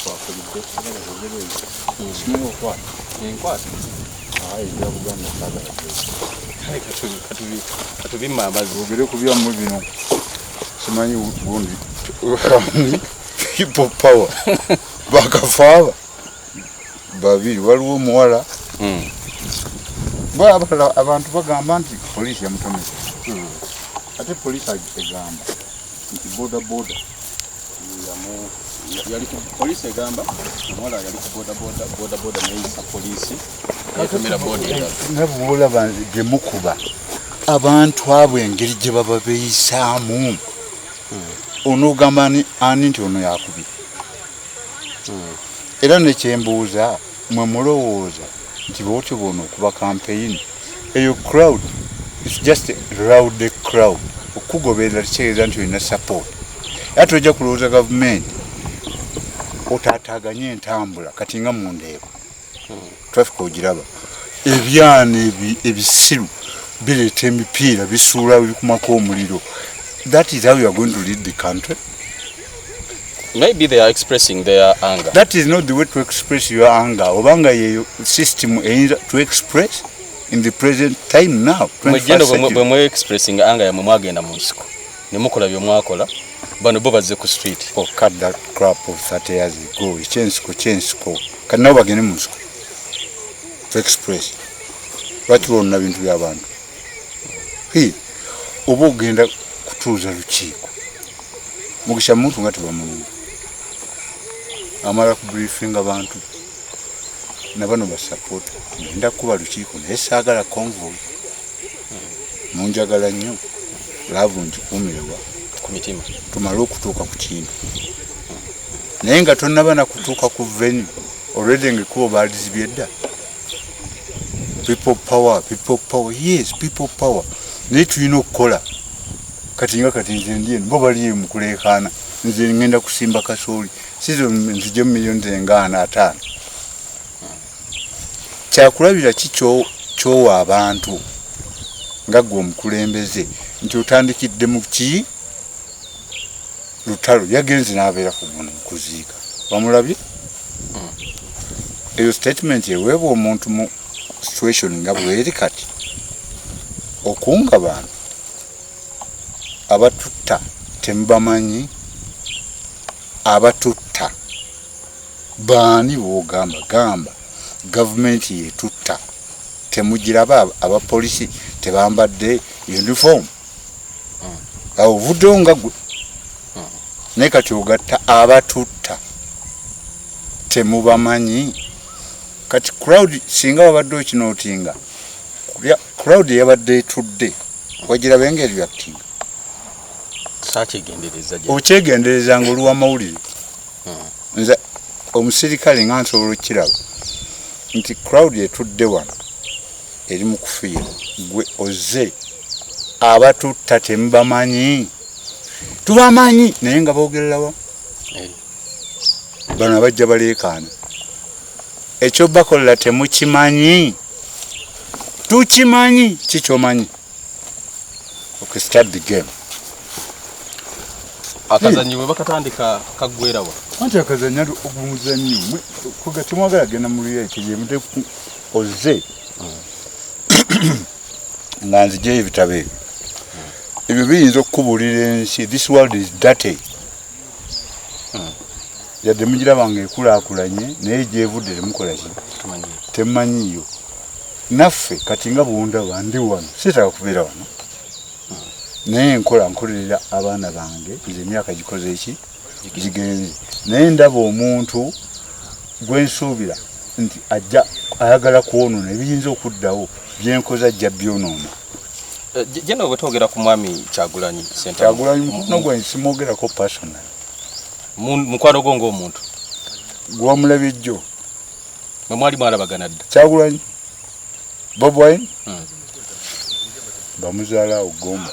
Twakulidde simanyi okwata. Enkwata. Ayi, ebya Buganda saagala. Kale katubimma amazzi. Twogere ku byammwe bino. Simanyi gundi People Power bakafaaba babiri, waliwo omuwala. Bo abalala abantu bagamba nti poliisi yamutomesa, ate poliisi egamba nti boda boda. Yali ku poliisi egamba omuwala yali ku boda boda, boda boda neyisa poliisi, netomera boda endala. Nga bwolaba gye mukuba abantu abo, engeri gye baba beeyisaamu, onoogamba ani nti ono yakubye? Era nekyembuuza, mwe mulowooza nti bwotyo bwona okuba campaign eyo, crowd is just a rowdy crowd okugoberera kitegeeza nti olina support? Era tojja kulowooza gavumenti otaataaganye entambula. Kati nga mundeeba traffic ogiraba, ebyana ebisiru bireeta emipiira, bisuula, bikumako omuliro. That is how you are going to lead the country? Maybe they are expressing their anger. That is not the way to express your anger. Obanga yeyo system eyinza to express in the present time now, 21st Mwegendo century. Bwe mwe expressing anger yamwe, mwagenda mu nsiko ne mukola bye mwakola. Bano bo bazze ku street. Oh, cut that crap of 30 years ago. Ekyensiko kyensiko. Kati nabo bagende mu nsiko to express? Lwaki bonna bintu by'abantu? Hi, oba ogenda kutuuza lukiiko, Mugisha Muntu nga tebamulumba, amala kubriefinga bantu nabano basupport, ngenda kukuba lukiiko naye saagala convoy, munjagala nnyo, love nkikuumirewa ku mitima. Tumale okutuuka ku kintu, naye nga tonnaba nakutuuka ku venue, already nga ekkubo baalizibye dda. People Power, People Power, yes, People Power, naye tulina okukola kati. Nga kati nze ndi eno, bo bali mu kuleekaana, nze ngenda kusimba kasooli sizo nzije mu miliyoni zengaana ataano. Kyakulabira ki kyowa abantu nga gwe omukulembeze nti otandikidde mu ki lutalo? Yagenze n'abeera ku guno kuziika, bamulabye. Eyo statement eweebwa omuntu mu situation nga bweri kati, okunga bantu abatutta temubamanyi. Abatutta baani? Boogamba gamba gavumenti yetutta, temugiraba? Abapolisi tebambadde uniform? Awo ovuddewo nga gwe, naye kati ogatta abatutta temubamanyi. Kati crowd singa wabadde okinotinga, crowd eyabadde etudde wagiraba engeri reactinga? Sakyegendereza. Okyegendereza nga oli wamawulire. Nze omusirikale nga nsobola okukiraba nti crowd etudde wano eri mu kufiira, gwe ozze, abatutta temubamanyi. Tubamanyi, naye nga boogererawa? Bano abajja baleekaana, ekyo bakolera temukimanyi? Tukimanyi. Kikyomanyi? Okay, start the game. Akazannyo bwe bakatandika kaggwerawa? Anti akazannyo omuzannyo kuga temwagala genda mu reality gyemute. Ozze nga nzijeyo ebitabo ebyo, ebyo biyinza okukubuulira ensi. This world is dirty. Yadde mugiraba nga ekulaakulanye, naye gyevudde temukola ki? Temumanyiiyo. Naffe kati nga bwondaba ndi wano, sietaaga kubeera wano, naye nkola, nkolerera abaana bange. Nze emyaka gikoze eki, gigenze, naye ndaba omuntu gwensuubira nti ajja ayagala kwonoona ebiyinza okuddawo, byenkoze ajja byonoona. Jeno bwe twogera ku mwami Kyagulanyi Ssentamu. Kyagulanyi mukwano gwange, simwogerako personal. Mukwano gwo ng'omuntu? Gwamulabye jjo? Mwe mwali mwalabagana dda? Kyagulanyi Bobi Wine bamuzaala awo Gomba.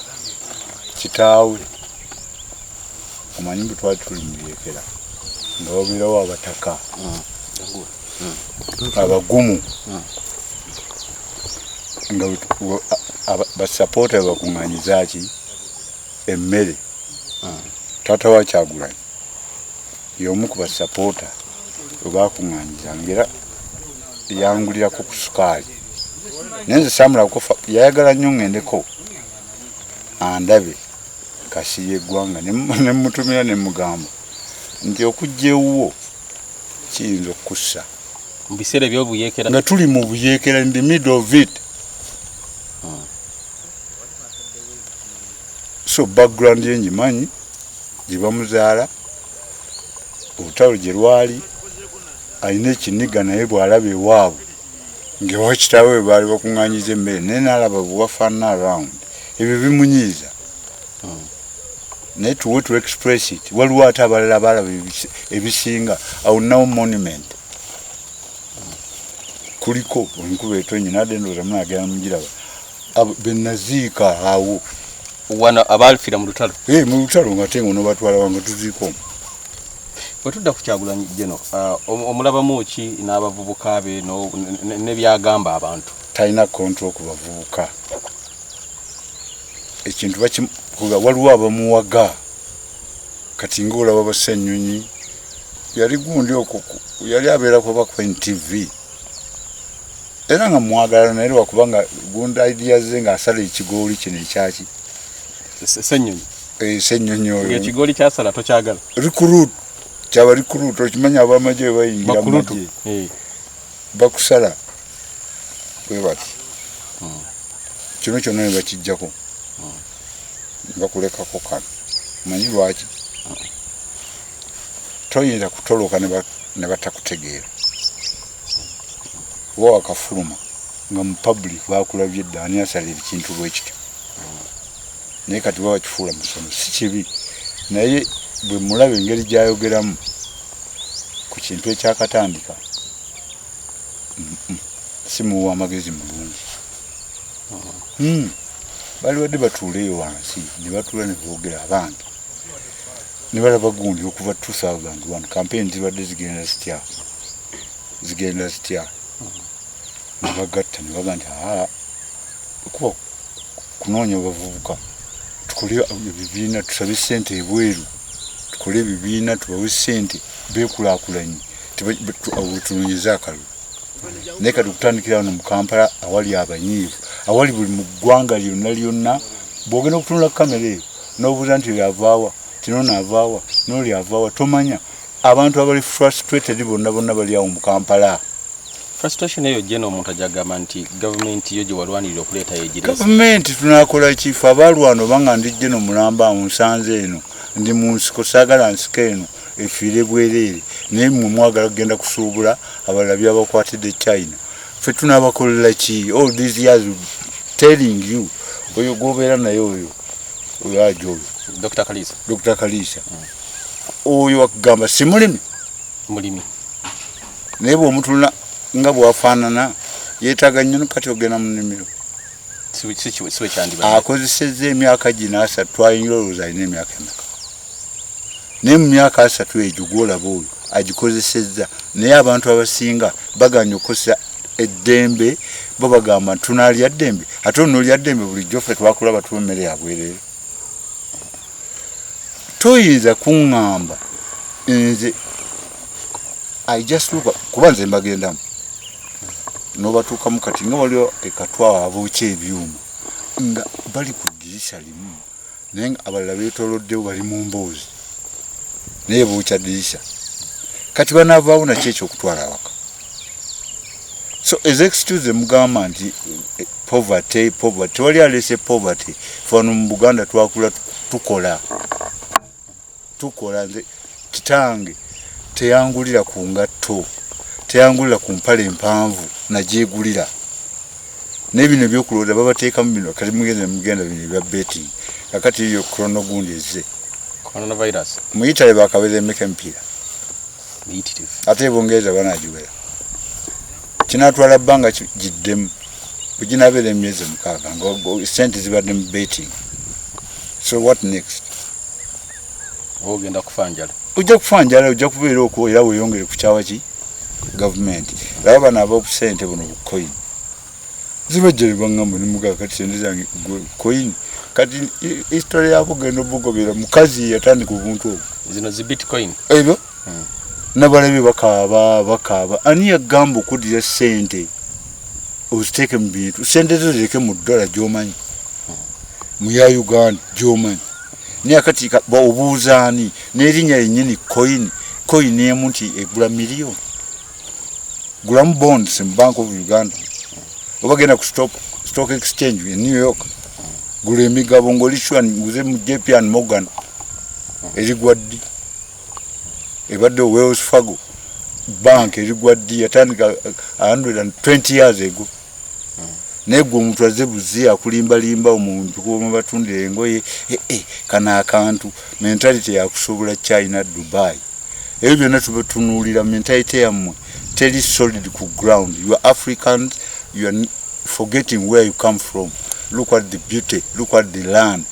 Kitaawe omanyi bwe twali tuli mu byekera nga wabeerawo abataka abagumu nga basapoota bakuŋŋanyiza ki emmere. Taata wa Kyagulanyi y'omu ku basapoota. Webakuŋŋanyizanga era yangulirako ku sukaali, naye nze saamulabako. Yayagala nnyo ŋŋendeko andabe kasi yeggwanga, ne mutumira ne mugamba nti okujja ewuwo kiyinza okukussa. Mu biseera ebyobuyeekera. Nga tuli mu buyeekera, in the middle of it. So background ye ngimanyi, gye bamuzaala, olutalo gye lwali, alina ekiniga, naye bw'alaba ewaabwe ng'ewa kitaawe we baali bakuŋŋaanyiza emmere, naye n'alaba bwe wafaanana around, ebyo bimunyiiza. Naye tuwe to express it, waliwo ate abalala balaba ebisinga awo. Nawo monument kuliko enkuba etonye, nadde ndowooza munagenda mugiraba. Abo benaziika awo. Wano abafiira mu lutalo? Eh, mu lutalo, nga te nga onobatwala wange tuziika omwo. Bwe tudda ku Kyagulanyi Geno, omulabamu ki n'abavubuka be nebyagamba abantu? Talina control ku bavubuka. Ekintu waliwo abamuwaga. Kati ngaolaba Basenyonyi, yali gundi okwo, yali abeera kuba ku NTV, era nga mwagala, naye lwakubanga gundi idea ze ng'asala ekigooli kino ekyaki. Senyonyi? Eh, Senyonyi oyo. Ekigoli kyasala tokyagala? Recruit, kyaba recruit. Okimanyi abamagye bwe bayingira mu Bakulutu. magye, bakusala bwe bati, kino kyonna ne bakijjako ne bakulekako kano. Omanyi lwaki? Toyinza kutoloka ne batakutegeera, oba wakafuluma nga mu public bakulabye dda ani asala ekintu bwe kityo. Naye kati baba bakifuula musono, si kibi, naye bwe mulaba engeri gyayogeramu ku kintu ekyakatandika, si muwa amagezi mulungi. Bali badde batuuleyo wansi ne batuula ne boogera abange ne balaba gundi okuva 2001 campaign zibadde zigenda zitya, zigenda zitya, ne bagatta ne baga nti aa kuba kunoonya bavubuka, tukole ebibiina, tusabe sente ebweru, tukole ebibiina, tubawe sente beekulaakulanye, awo tunoonyeze akalulu. Naye kati okutandikira wano mu Kampala awali abanyiivu, awali buli mu ggwanga lyonna lyonna, bw'ogenda okutunula kamera eyo n'obuuza nti oyo avaawa, tinono avaawa, n'oli avaawa, tomanya. Abantu abali frustrated bonna bonna bali awo mu Kampala. Frustration eyo gye n'omuntu ajagamba nti gavumenti yo gye walwanirira okuleeta yegirese. Gavumenti tunakola kifo abalwana, obanga ndijje no mulamba awo nsanze eno ndi mu nsiko, saagala nsiko eno efiire bwereere, naye mmwe mwagala kugenda kusuubula, abalala byabakwatidde China. Ffe tunaabakolera ki? All these years telling you, oyo gwobeera naye, oyo aja oyo. Dr Kalisa. Dr Kalisa oyo wakugamba si mulimi? Mulimi. Naye bw'omutuluna nga bwafaanana, yeetaaga nnyo kati ogenda mu nnimiro. Siwe kyandibadde. Akozesezza emyaka gino 30, twayingira olowooza alina emyaka emeka, naye mu myaka 30 egyo gwolaba oyo agikozesezza. Naye abantu abasinga baganya okukozesa eddembe, bo bagamba nti tunaalya ddembe, ate onoolya ddembe bulijjo ffe twakulaba tuwa emmere yabwereere. Toyinza kuŋŋamba nze, I just look kuba nze mbagendamu nobatuukamu. Kati nga waliwo ekatwawo abookya ebyuma nga bali ku ddirisa limu, naye nga abalala beetoloddewo bali mu mboozi, naye bookya ddirisa. Kati banaavaawo nakyo ekyokutwala awaka. So as excuse emugamba nti poverty, poverty, tewali aleese poverty. Fe wano mu Buganda twakula tukola, tukola. Nze kitange teyangulira ku ngatto, teyangulira ku mpale empanvu, nagyegulira. Naye bino ebyokulowooza babateekamu bino. Kati mugenda mugenda bino ebya betting, kakati eyo corona gundi ezze. Coronavirus. Muyitale bakaweza emeka emipiira? Miyitirivu. Ate ebungereza banagiwera, kinatwala bbanga giddemu bweginabeera emyezi 6 nga sente zibadde mu betting. So what next? Oba ogenda kufa njala. Ojja kufa njala, ojja kubeera okwo era weeyongere kukyawa ki gavumenti. Laba bano ab'obusente buno bukoini zibajja ne baŋŋamba nemugaa kati sente zange gwe coin. Kati history yabo genda obugobera mukazi yatandika obuntu obwo. Zino zi bitcoin. Ebyo. Nabalabye bakaaba bakaaba. Ani yagamba okuddira ssente oziteeke mu bintu? Ssente zo zireke mu dola gy'omanyi, mu ya Uganda gy'omanyi. Naye akati obuuza ani? N'erinnya yennyini coin, coin emu nti egula miliyoni. Gulamu bonds mu Bank of Uganda oba genda ku stock exchange in New York, gula emigabo ng'oli sure nguze mu JP and Morgan erigwa ddi? Ebadde Wells Fargo bank erigwa ddi? Yatandika 120 years ago. Naye gwe omuntu azze buzi akulimbalimba omuntu kuba batundira engoye, kano akantu mentality yakusobola China, Dubai, ebyo byonna tubatunuulira. Mentality yammwe teri solid ku ground. You are Africans, you are forgetting where you come from. Look at the beauty, look at the land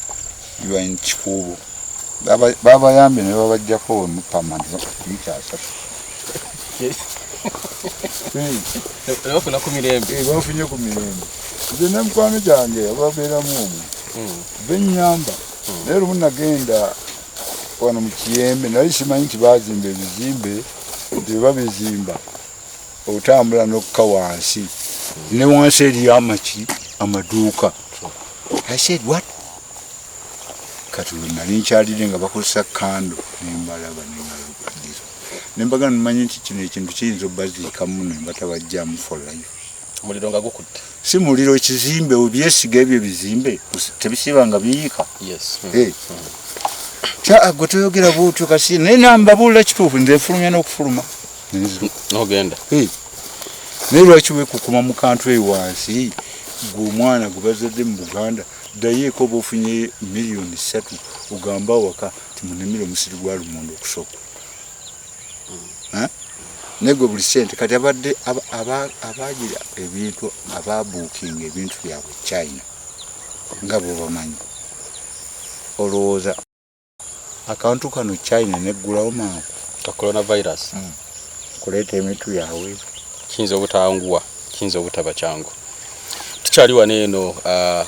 you are in. Kikuubo babayambye ne babajjako wemupama mita 30. Bafuna ku mirembe. Bafunye ku mirembe. Nze ne mukwano gyange ababeeramu omwo benyamba, naye lumu nagenda wano mu Kiyembe, nali simanyi nti bazimba ebizimbe, nti babizimba otambula nokka wansi ne wansi eriyo amaki, amaduuka. I said, "What?" Kati we nali nkyalire nga bakozesa kando, nembalaba nengalukadizo nembaga nimanyi nti kino ekintu kiyinza obbaziikamu nembatabajjamu for life. Omuliro nga gukutte. Si muliro, ekizimbe obyesiga ebyo ebizimbe tebisiba nga biyiika. Kya gwe toyogera bwotyo kasi, naye nambabuulira kituufu, nze nfulumya n'okufuluma. Nogenda. Naye lwaki weekukuma mu kantu eyo wansi? Gwe omwana gwe bazadde mu Buganda, ddayoeko oba ofunye miliyoni 3, ogamba awaka ti munemere omusiri gwa lumonde okusooka. Naye gwe buli sente kati abadde abagira ebintu, ababuukinga ebintu byabwe China nga bwebamanyi, olowooza akantu kano China neggulawo mangu? Ka coronavirus. Kuleeta ebintu byabwe. Kiyinza obutanguwa, kiyinza obutaba kyangu. Tukyali wano eno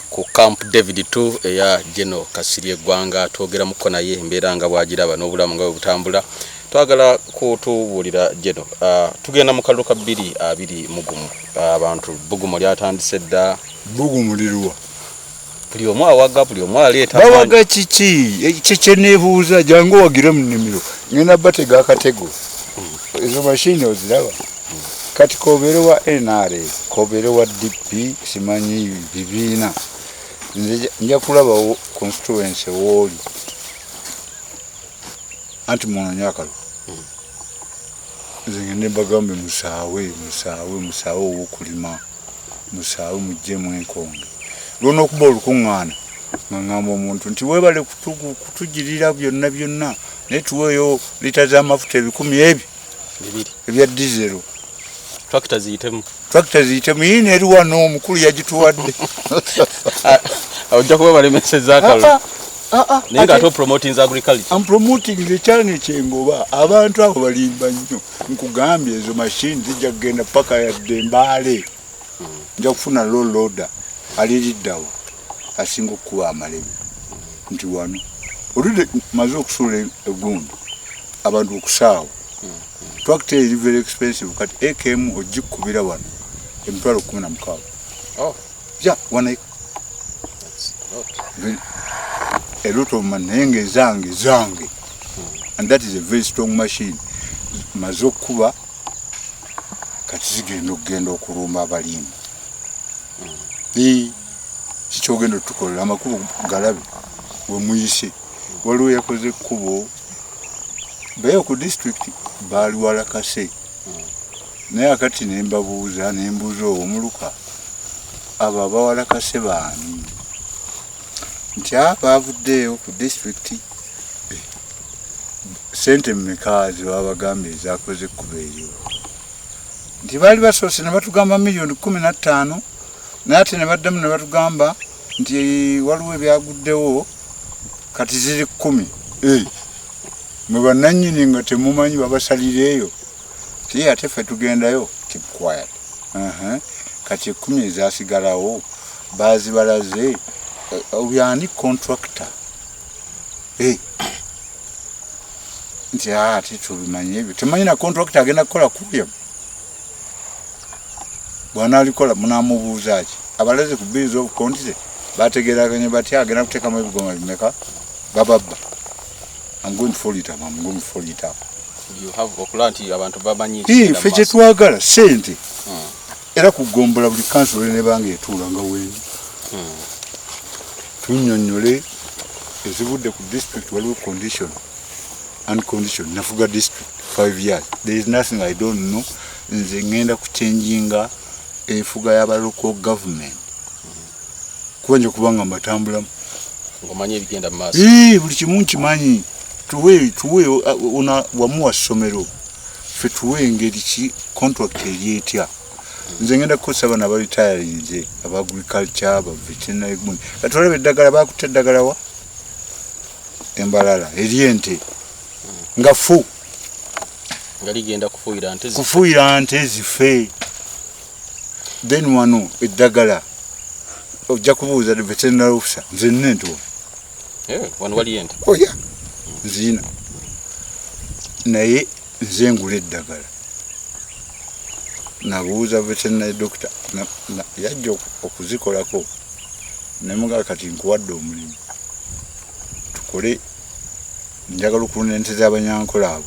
ku Camp David 2 eya Geno Kasirye Eggwanga, twogeramuko naye embeera nga bwagiraba n'obulamu nga bwe butambula. Twagala kutubuulira Geno, tugenda mu kalulu ka 2021, abantu bbugumu lyatandise dda. Bbugumu liruwa? Buli omu awaga, buli omu aleeta. Bawaga kiki? Ekyo kyeneebuuza. Jangu owagire mu nnimiro, ngenda batega akatego. Ezo mashini oziraba kati, kobeere wa NRA, kobeere wa DP, simanyi bibiina, nze nja kulabawo constituency wooli anti munonye akalulu. Nze ngende mbagambe musaawe, musaawe, musaawe owokulima, musaawe muggyemu enkonge. Lwona okuba olukuŋŋaana nga ŋŋamba omuntu nti weebale kutugirira byonna byonna, naye tuweeyo lita z'amafuta ebikumi ebi 2 ebya dizero. Tractor ziyitemu. Tractor ziyitemu, yiino eri wano, omukulu yagituwadde. Ojja kuba balemeseza akalulu. Ah, ah, Naye nga ate opromoting agriculture. I'm promoting ekyange kyengoba. Abantu abo balimba nnyo. Nkugambye ezo mashini zijja kugenda paka yadde Mbaale. Nja kufuna low loader aliriddawo asinga okukuba amalebe nti wano oludde maze okusuula egundi abantu okusaawa. Tractor eri very expensive. Kati akm ogikubira wano 160,000. Oh, ya wana that's a lot. A lot of money, naye nga ezange zange, and that is a very strong machine. Maze okukuba kati zigenda okugenda okulumba abalimi. Kikyogenda otukolera amakubo galabe wemuyise. Waliwo yakoze ekkubo bayo ku district baali walakase, naye akati nembabuuza, nembuuza omuluka, abo abawalakase baani? Nti a bavuddeeyo ku disitulikiti. Sente mmeka zebabagambye ezakoze ekkubo eryo? Nti baali basoose ne batugamba miliyoni 15, naye ate ne baddamu ne batugamba nti waliwo ebyaguddewo, kati ziri 10. Mwe bannannyini nga temumanyi babasalira eyo ti ate ffe tugendayo. Keep quiet. Kati 10 ezasigalawo bazibalaze oyo ani contractor? Nti ate tubimanyi ebyo, temanyi na contract agenda kukola kuya bwanalikola munamubuuza ki? Abalaze ku bills of quantity bategeraganye batya? Agenda kuteekamu ebigoma bimeka? Bababba. I'm going to follow it up. I'm going to follow it up. You have okulaba nti abantu bamanyi. Ffe kyetwagala sente. Era kugombola buli kansolo nebanga etuula nga wendi, tunnyonnyole ezivudde ku district. Waliwo condition and condition. Nafuga district 5 years, there is nothing I don't know. Nze ngenda kuchanginga enfuga y'aba local government, kuba nja kubanga mbatambulamu. Ng'omanyi ebigenda mu maaso. Buli kimu nkimanyi. Tuwe ona wamuwa ssomero, ffe tuwe engeri ki contract eri etya. Nze ngenda kukozesa bano abaretirinze, aba agriculture, aba veterinary. Gundi kati olaba eddagala, bakutta eddagala wa embalala eri ente nga fu. Nga ligenda kufuuyira nte kufuuyira nte zife. Then wano eddagala ojja kubuuza veterinary officer. Nze nina ente wano. Wano waliyo ente? Oya, nziina, naye nze ngula eddagala. Nabuuza veterinary doctor, yajja okuzikolako, nemugamba, kati nkuwadde omulimu tukole, njagala okulunda ente z'abanyankola abo,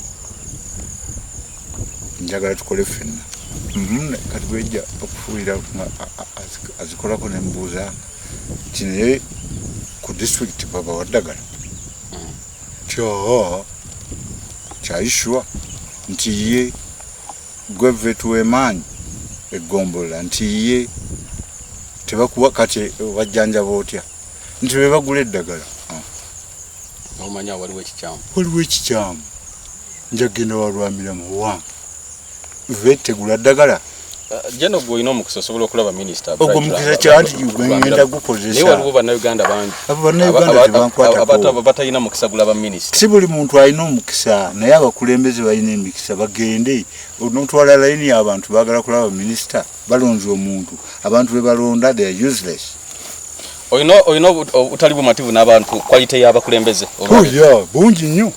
njagala tukole ffenna. Kati bwejja okufuuyira nga azikolako, nemubuuza nti naye ku district babawa ddagala? Nti aa, kyayishuwa nti ye gwe vet w'emaanyi eggombolola, nti ye tebakuwa. Kati bajjanjaba otya nti be bagula eddagala? Ah, Omanya waliwo ekikyamu. Waliwo ekikyamu. Nja kugenda walwamiramu owange vet tegula ddagala. Jeno gwe olina omukisa, osobola okulaba minisita. Ogwo mukisa kyanti gwengenda gukozesa. Naye waliwo bannayuganda bangi Abo bannayuganda tebankwatako. Batalina mukisa gulaba minisita. Si buli muntu alina omukisa, naye abakulembeze balina emikisa bagende. Notwala layini y'abantu baagala kulaba minisita, balonze omuntu, abantu be balonda, they are useless. Olina obutali bumativu n'abantu, quality y'abakulembeze? Oh yeah, bungi nnyo.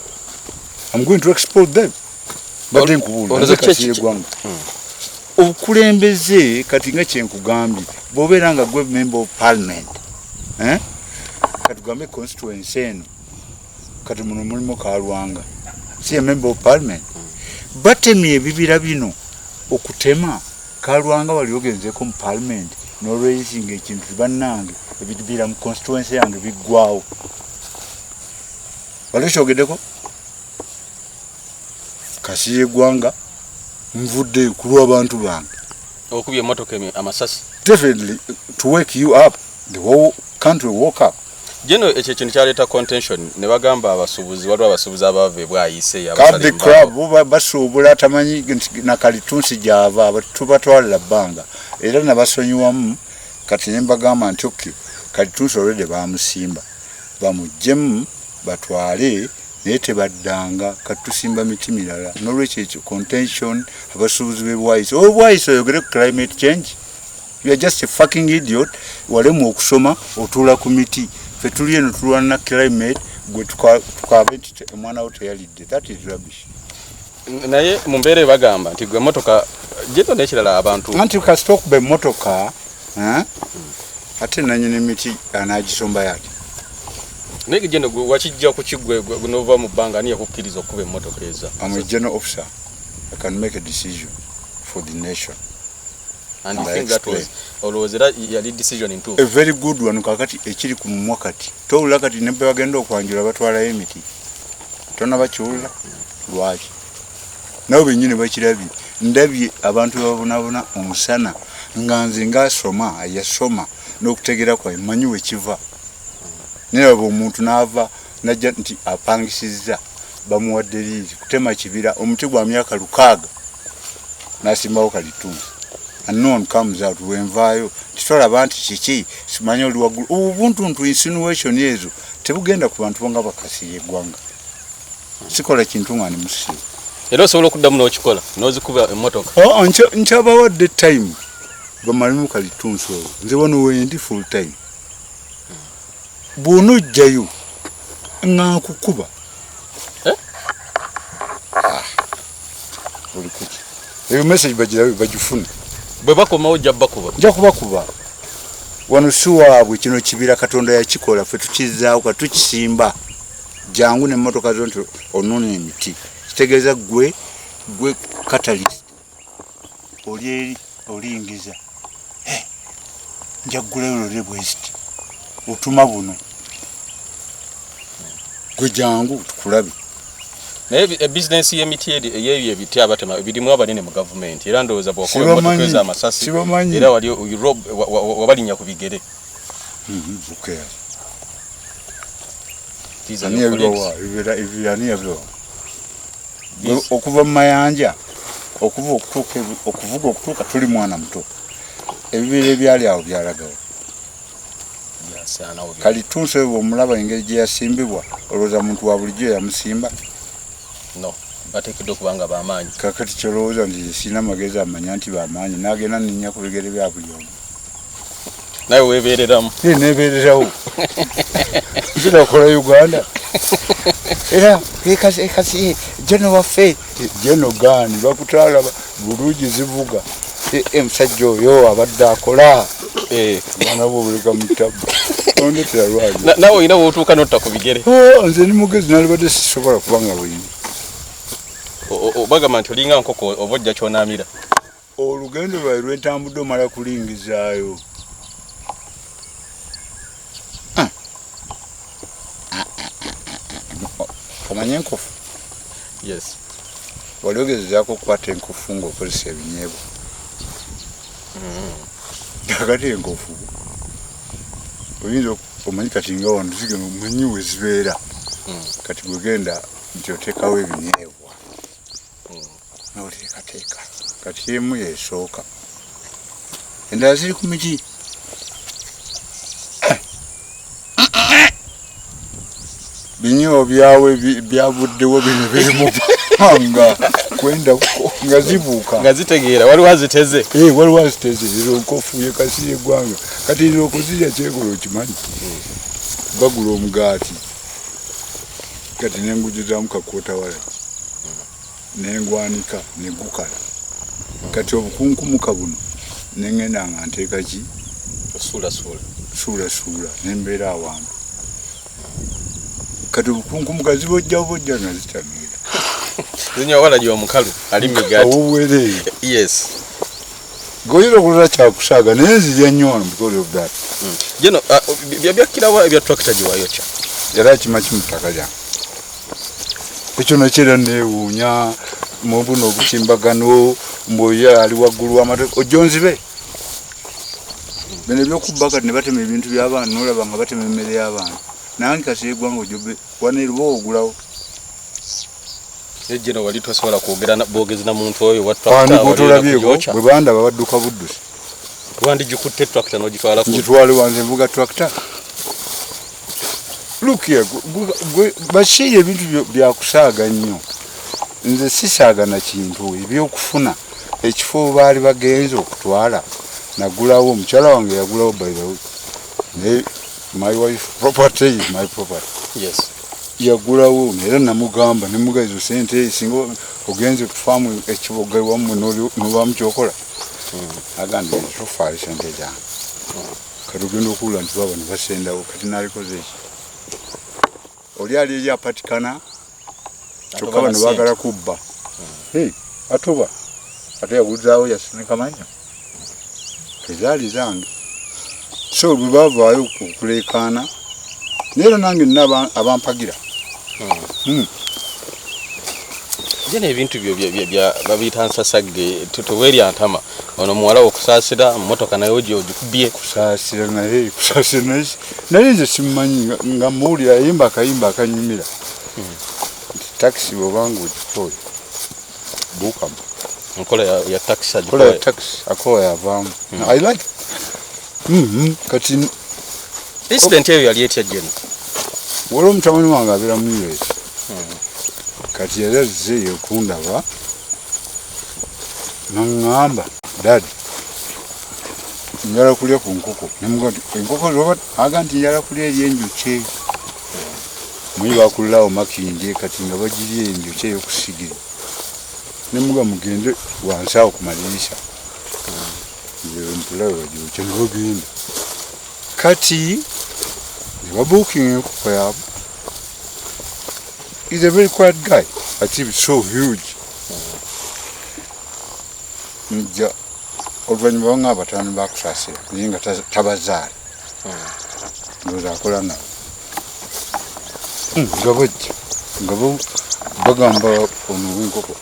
I'm going to expose them. Badde nkubuulira. Olowooza Nze Kasirye Ggwanga. Obukulembeze kati nga kyenkugambye, bw'obeera nga gwe member of parliament, eh? Kati tugambe constituency eno, kati muno mulimu Kalwanga, si ye member of parliament? Batemye ebibira bino okutema. Kalwanga wali ogenzeko mu parliament n'olweyisinga ekintu, bannange ebibira mu constituency yange biggwawo? Wali okyogeddeko? Kasirye Ggwanga, nvuddeyo ku lw'abantu bange. Okubye emmotoka amasasi. Definitely, to wake you up, the whole country woke up. Jeno ekyo ekintu kyaleeta contention ne bagamba abasuubuzi, waliwo abasuubuzi abaava ebwayise. Cut the crap. Bo basuubula tamanyi nti nakalitunsi gyava. Tubatwalira bbanga era nabasonyiwamu. Kati ne mbagamba nti okay, kalitunsi already bamusimba, bamuggyemu batwale, naye tebaddanga. Kati tusimba miti mirala. Nolwekyo ekyo contention, abasuubuzi b'ebwayise, obwayise oyogere ku climate change, you are just a fucking idiot. Walemu okusoma, otuula ku miti. Fe tuli eno tulwana na climate, gwe tukabe nti omwana wo teyalidde. That is rubbish. Naye mu mbeera eyo bagamba nti gwe emmotoka jeno n'ekirala abantu. Anti kasita okuba emmotoka, eh? Ate nanyini miti anagisombayo ati? Naye jeno gwe wakijja ku kiggwe nova mu bbanga, ani yakukkiriza okukuba emmotoka eza? I'm a general officer. I can make a decision for the nation. And you And I think that was explain. olowooza era yali decision ntuufu? A very good one. Kakati ekiri ku mumwa kati towulira, kati ne bwe bagenda okwanjula batwalayo emiti, tonabakiwulira lwaki? Nabo bennyini bakirabye. Ndabye abantu babonabona omusana, nga nze ngaasoma, yasoma n'okutegeera kwaye mmanyi wekiva. Naye laba omuntu n'ava najja nti apangisizza, bamuwadde liizi kutema kibira, omuti gwa myaka 600, n'asimbawo kalitunsi, and no one comes out. Wenvaayo titolaba nti kiki simanyi oli waggulu. Obuntuntu, insinuation ezo tebugenda ku bantu nga bakasiye eggwanga. Sikola kintu nga ndi musiru. Era osobola okuddamu n'okikola n'ozikuba emmotoka? Oh, nkyabawadde time bamalemu kalitunsi olwo. Nze wano wendi full time. Bw'onojjayo nga nkukuba. Eh? Oli kuki? Eyo message bagirabe, bagifune. Bwe bakomawo ojja bakuba. Nja kubakuba. Wano si waabwe, kino kibira Katonda yakikola, ffe tukizaawo, ka tukisimba. Jangu n'emmotoka zo nti onone emiti, kitegeeza gwe catalyst. Oli eri olingiza, nja kugulayo lole bweziti, otuma buno, gwe jangu tukulabe. Naye ebizinensi y'emiti eri ey'ebyo ebiti abatema birimu abanene mu gavumenti, era ndowooza bw'okuba emmotoka ezo amasasi era wali wabalinnya ku bigere. Who cares? Ani yabibawa? Ani yabibawa? Okuva mu mayanja okuva okutuuka, okuvuga okutuuka, tuli mwana muto, ebibira ebyali awo byalagawo. Kalitunsi oyo bwomulaba engeri gye yasimbibwa, olowooza muntu wa bulijjo yamusimba? No, bateekeddwa okuba nga bamaanyi. Kakati kyolowooza nti sirina magezi amanya nti bamaanyi, nagenda ninnya ku bigere bya buli omu? Nawe weebeereramu. Nebeererawo, nzira kola Uganda era ekasi jeno waffe jeno gaani bakutwala bulungi, zivuga omusajja oyo abadde akola omwana bwe obuleka mutabu ondetera lwali. Nawe olina wotuuka notta ku bigere. Oh, nze ni mugezi, nalibadde sisobola kubanga bwenyi. Bagamba nti olinga nkoko, oba ojja kyonaamira. Olugendo lwawe lwentambudde omala kulingizaayo. Ah. Ah, ah, omanye enkofu? Yes. Wali ogezezaako okukwata enkofu ng'okozesa ebinyeebwa? Kakati enkofu oyinza omanyi kati nga wano zigenda, omanyi we zibeera. Kati gwegenda nti oteekawo ebinyeebwa noteekateeka, kati emu yesooka, endala ziri ku miti. Binyeebwa byawe byavuddewo, bino biri mu bbanga kwenda nga zibuuka. Nga zitegeera waliwo aziteze. Eh, waliwo aziteze. Ezo nkofu ye kasi yeggwanga. Kati nze okuzirya kyekola, okimanyi bagula omugaati, kati nengujuzaamu kakwota walagi, nengwanika negukala. Kati obukunkumuka buno nengenda nga nteeka ki? Osuulasuula. Suulasuula, nembeera awantu. Kati obukunkumuka zibojja bojja nga zitamiira. Zinywa walagi omukalu ali migaati. Owobwereere. Yes. Goyinza okulota kyakusaaga, naye nzirya nnyo wano because of that. Jeno byakkirawa ebya tractor gye wayokya? Era kima kimu ttaka lyange ekyo nakyo, era neewuunya mu buno obutimbagano mbwoyo ali waggulu w'amatoke ojja onzibe bino ebyokubba. Kati ne batema ebintu by'abantu, nolaba nga batema emmere y'abantu. Nange kasi eggwanga ojobe wano eruba ogulawo. Naye jeno wali tosobola kwogera bwogezi na muntu oyo wa Ani tractor? Gwotolabyeko bwe bandaba badduka buddusi. Wandigikutte tractor n'ogitwala ku Ngitwale wanze nvuga tractor? Look here, Bashir, ebintu byakusaaga nnyo. Nze sisaaga na kintu. Ebyokufuna ekifo baali bagenze okutwala, nagulawo, omukyala wange yagulawo, by the way, naye my wife property is my property. Yes. Yagulawo, era namugamba nemuga ezo sente singa ogenze kufaamu ekiboga ewammwe nobamu kyokola. Agambye nti tofaayo, sente zange. Kati ogenda okuwulira nti baba ne basendawo. Kati nalikoze eki? Oli ali eri apatikana, kyokka bano baagala kubba. Hey, atoba ate yaguzaawo, yasinika mannyo, ezaali zange. So bwe bavaayo okuleekaana, naye era nange nina abampagira. Jeno ebintu byo babiyita nsasagge, teweerya ntama. Ono muwala okusaasira motoka naye ogi ogikubye. Kusaasira naye, kusaasira naye, naye nze simumanyi nga muwulira ayimba akayimba akanyumira nti takisi bwobanga ogikooye buukamu. Nkola ya takisi. Kola ya takisi akowa yavaamu. I like. Kati Incident eyo yali etya, Jeno? Waliwo mutabani wange abeera mu US. Kati yali azze okundaba, naŋŋamba, "Daddy, njala kulya ku nkoko." Nemuga nti enkoko zoba, aga nti njala kulya eri enjokye. Muyi bakulirawo Makindye, kati nga bagirya enjokye ey'okusigiri. Nemuga mugende wansi awo ku madirisa, nze mpulawe bagyokye. Ne bagenda kati ne babuukinga enkoko yaabwe. Is a very quiet guy, ati so huge. Nja oluvannyuma banga abataano bakusaasira, naye nga tabazaala, ndowooza akola nabo. Nga bajja nga bagamba ono ow'enkoko,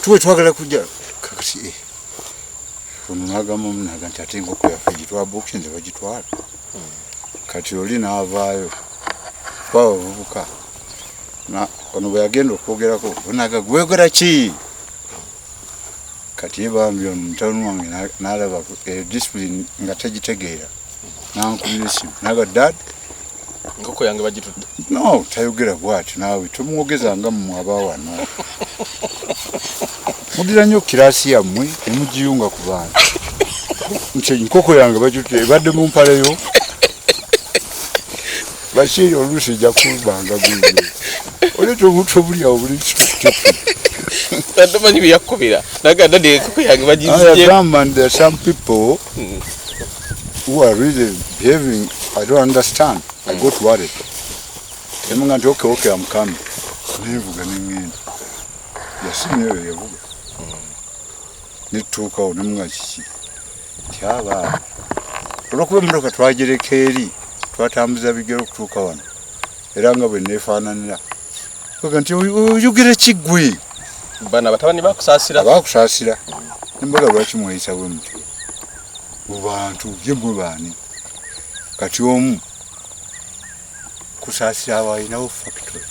tuwe twagala kujja kakati. Ono nagamba omunaga nti ate enkoko yaffe gitwabuukinze bagitwala. Kati oli n'avaayo kwaba bavubuka. Ono bwe yagenda okwogerako, onaga gwegera ki? Kati ye bambi ono mutabani wange n'alaba discipline nga tagitegeera, nankubira esimu naga, "Dad, Enkoko yange bagitutte." No, tayogera bwati naawe, tomwogezanga mmwe aba wano muddira nnyo kirasi yammwe nemugiyunga ku bantu, nti enkoko yange bagitutte, ebadde mu mpaleyo. Bashiri oluusi ejja kubanga gulyo oleeta obuntu obuli awo buli. Tomanyi byeyakkubira naga, "Daddy, enkoko yange bagizye." Agamba there are some people who are really behaving, I don't understand. I got worried. Emunga nti okay, I'm coming. Nenvuga nengenda. Yasimu eyo yavuga. Netuukawo nemunga kiki? Nti abaana olwokuba emmotoka twagireka eri, twatambuza bigere okutuuka wano, era nga bwe neefaananira. Baga nti oyogera ki ggwe? Bano abatabani bakusaasira. Abakusaasira. Nembaga lwaki mweyisa bwe mutyo mu bantu, ye mmwe baani? Kati omu Kusaasira awo alinawo factory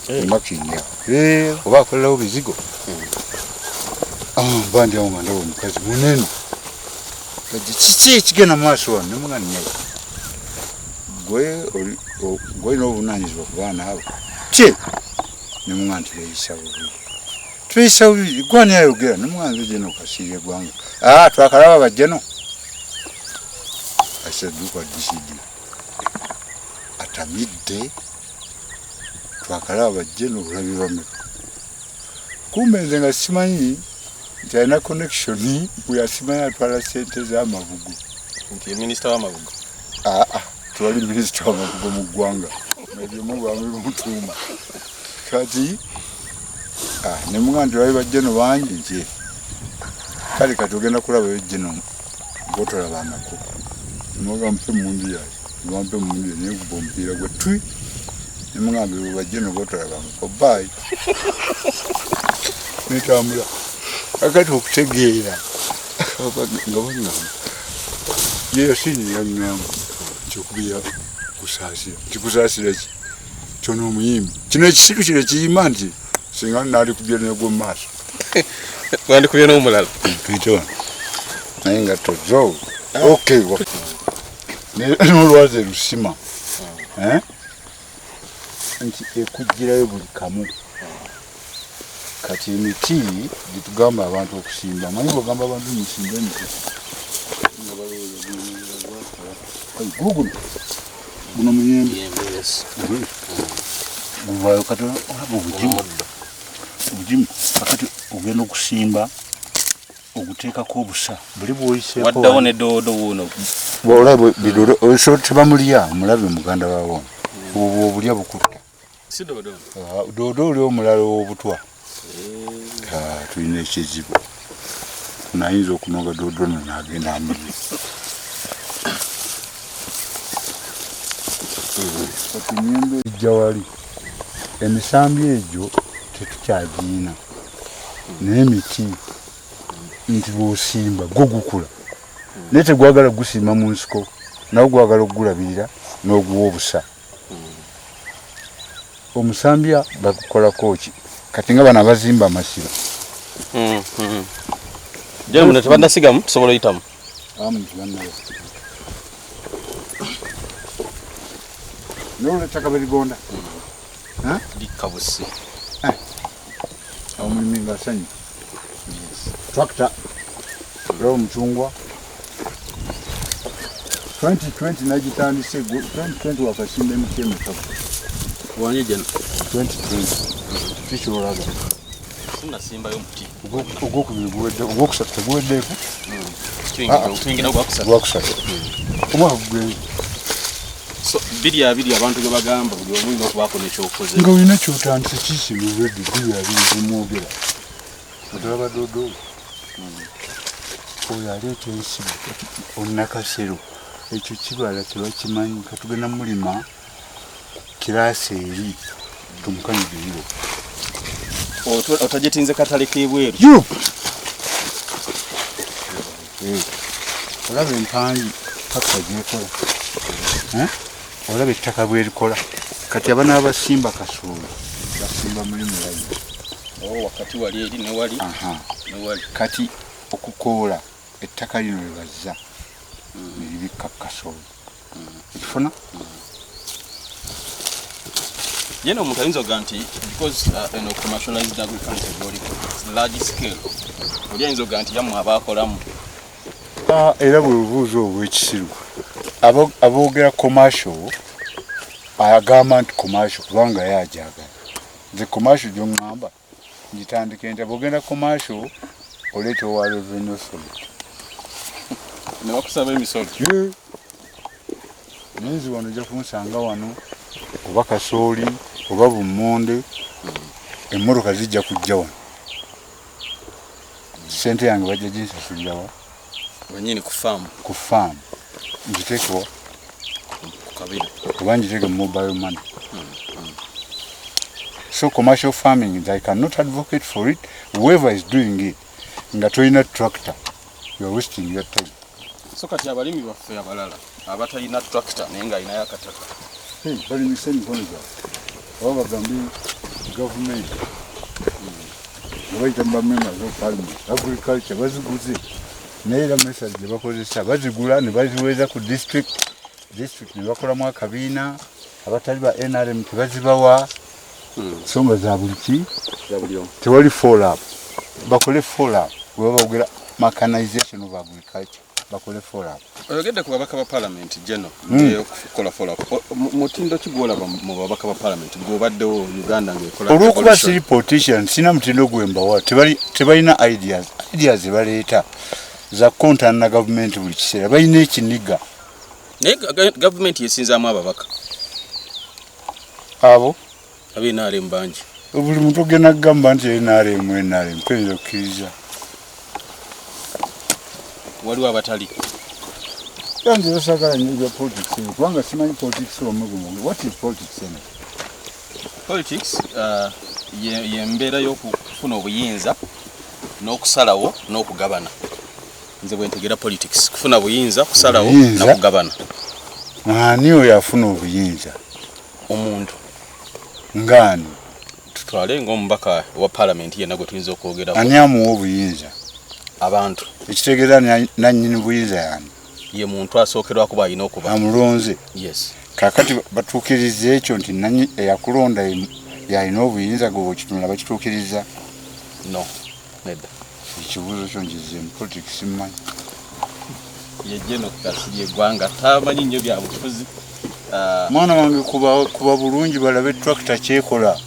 emakindya oba akolerawo bizigo. Mba ndi awo nga ndaba omukazi munene gajja, kiki ekigenda mu maaso wano? Nemuga nnyabo, gwe olina obuvunaanyizibwa ku baana abo tye. Nemuga nti beeyisa bubi, tweyisa bubi. Gwani ayogera? Nemuga nze General Kasirye Eggwanga. Ah, twakalaba bajjeno. I said, "Look at this idiot." Atamidde, twakalaba bajjeno, obulabi bameka? Kumbe nze nga simanyi nti alina connection, bwe yasimanyi atwala sente z'amabugo. Nti ye minisita w'amabugo. Aa, tewali minisita w'amabugo mu ggwanga, ebyo mubamwe mutuuma. Kati nemuga nti bali bajjeno bangi, nti kale kati ogenda kulabayo jjeno gotolabangako. Nemuga mpe emundu yange, nebampa emundu ye, nenkuba omupiira gwe twi, nemugamba ebo bajjeno gotolabangako, bye, netambula. Akati okutegeera nga baŋŋamba ye Yasini yaŋŋamba nti okubira Kusaasira, nti Kusaasira ki kyono omuyimbi kino ekisiru kino ekiyimba, nti singa nalikubye negwo mu maaso. Wandikubye n'omulala. Tuyite wano naye nga tozo. Okay, n'olwazi erusima. Eh? Nti ekugirayo buli kamu. Kati emiti gitugamba abantu okusimba, manyi bwogamba abantu musimbe emiti nga balowooza guguno guno muyembe guvaayo. Kati olaba obugimu, obugimu. Kakati ogenda okusimba oguteekako obusa buli bwoyiseeko. Waddawo ne doodo wuuno. Olaba bidoodo so tebamulya, omulabe muganda wawo obwo obulya bukutta. Si doodo? Ah, doodo oli omulala ow'obutwa. Ah, tulina ekizibu, nayinza okunoga doodo no nagenda amulya. Kati emiyembe ejja wali, emisambi egyo tetukyagiina, naye emiti nti bw'osimba gwo gukula, naye tegwagala gusimba mu nsiko, nawe gwagala okugulabirira n'oguwa obusa. Omusambya bagukolako ki? Kati nga bano abazimba amasiro. Jeno muno tebannasigamu, tusobola oyitamu? Abamu tebannaba, naye ettaka berigonda. Likabusi. Omulimi nga asanyuka, tractor olaba omucungwa 2020 nagitandise 2020, wakasimba emiti emeka? Wanje jeno. 2020 kikyolaga. Sinasimbayo muti. Ogwokubiri guwedde, ogwokusatu teguweddeeko. Tuyingira gwakusatu. Gwakusatu, omwaka gugenze. So 2020 abantu ge bagamba buli omu olina okubaako nekyokoze. Nga olina kyotandise kisimulwedde 2020 zemwogera otolaba dodo oyo aleeta ensigo onakasero, ekyo kibala tebakimanyi. Katugenda mulima kiraasi eri tumukanyige Europe. Otajetinze katale k'ebweru. Europe. Eh, olaba empangi paka gyekola. Eh? Olaba ettaka bwerikola. Kati abana basimba kasooli basimba mulimu layini. Oh, wakati wali eri newali newali. Kati okukoola ettaka lino lye bazza ne libikka ku kasooli, ekifuna. Yena omuntu ayinza okuga nti because eno commercialized agriculture gyoliko large scale, oli ayinza okuga nti yammwe abaakolamu. Ah, era bwe bubuuza obw'ekisiru. Aboogera commercial agamba nti commercial kubanga ye ajagala. Nze commercial gyoŋŋamba ngitandike nti bwogenda commercial oleeta owa Revenue Authority. Ne bakusaba emisolo. Ye. Naye nze wano ojja kunsanga wano oba kasooli oba bummonde, emmotoka zijja kujja wano, sente yange bajja ginsasulirawa. Wenyini ku faamu. Ku faamu ngiteekewa. Ku kabiri. Oba ngiteeke mu mobile money. So commercial farming, I cannot advocate for it. Whoever is doing it nga tolina tractor, you are wasting your time. So kati abalimi baffe abalala abatalina tractor naye ng'alinayo akataka? Hey, balimisa emikono gyabwe oba bagambe gavumenti nga bayita mu bamembers of parliament, agriculture baziguze, naye era message gye bakozesa bazigula ne baziweeza ku district, district ne bakolamu akabiina, abatali ba NRM tebazibawa. So nga za buli ki? Za buli omu. Tewali follow up. Bakole follow up. Bwe baba boogera mechanization of agriculture, bakole follow up. Oyogedde ku babaka ba parliament geno okukola follow up. Mutindo ki gwolaba mu babaka ba parliament gwobaddewo Uganda ng'ekola Olwokuba evolution? siri politician, sina mutindo gwembawa. Tebalina ideas. Ideas zebaleeta za kontana na gavumenti buli kiseera, balina ekiniga. Naye gavumenti yesinzaamu ababaka. Abo ab'NRM bangi. Buli muntu ogenda kugamba nti NRM, NRM, toyinza kukkiriza. Waliwo abatali. Nze basagala nnyo ebya politics ebyo, kubanga simanyi politics wamwe gumu. What is politics anyway? Politics ye mbeera y'okufuna obuyinza n'okusalawo n'okugabana. Nze bwe ntegeera politics, kufuna buyinza, kusalawo Obuyinza? nakugabana. Ani oyo afuna obuyinza? Omuntu. Ngaani? Tutwale ng'omubaka wa parliament yenna gwe tuyinza okwogerako. Ani amuwa obuyinza? Abantu. Ekitegeeza nannyini buyinza yani? Ye muntu asookerwako bw'alina okuba. Amulonze? Yes. Kakati batuukiriza ekyo nti eyakulonda yalina obuyinza, gwe bwekitunula bakituukiriza? No, nedda. Ekibuuzo kyo nkizeemu, politics simumanyi. Ye Geno Kasirye Eggwanga tamanyi nnyo bya bufuzi. Mwana wange, kuba bulungi balabe tractor kyekola.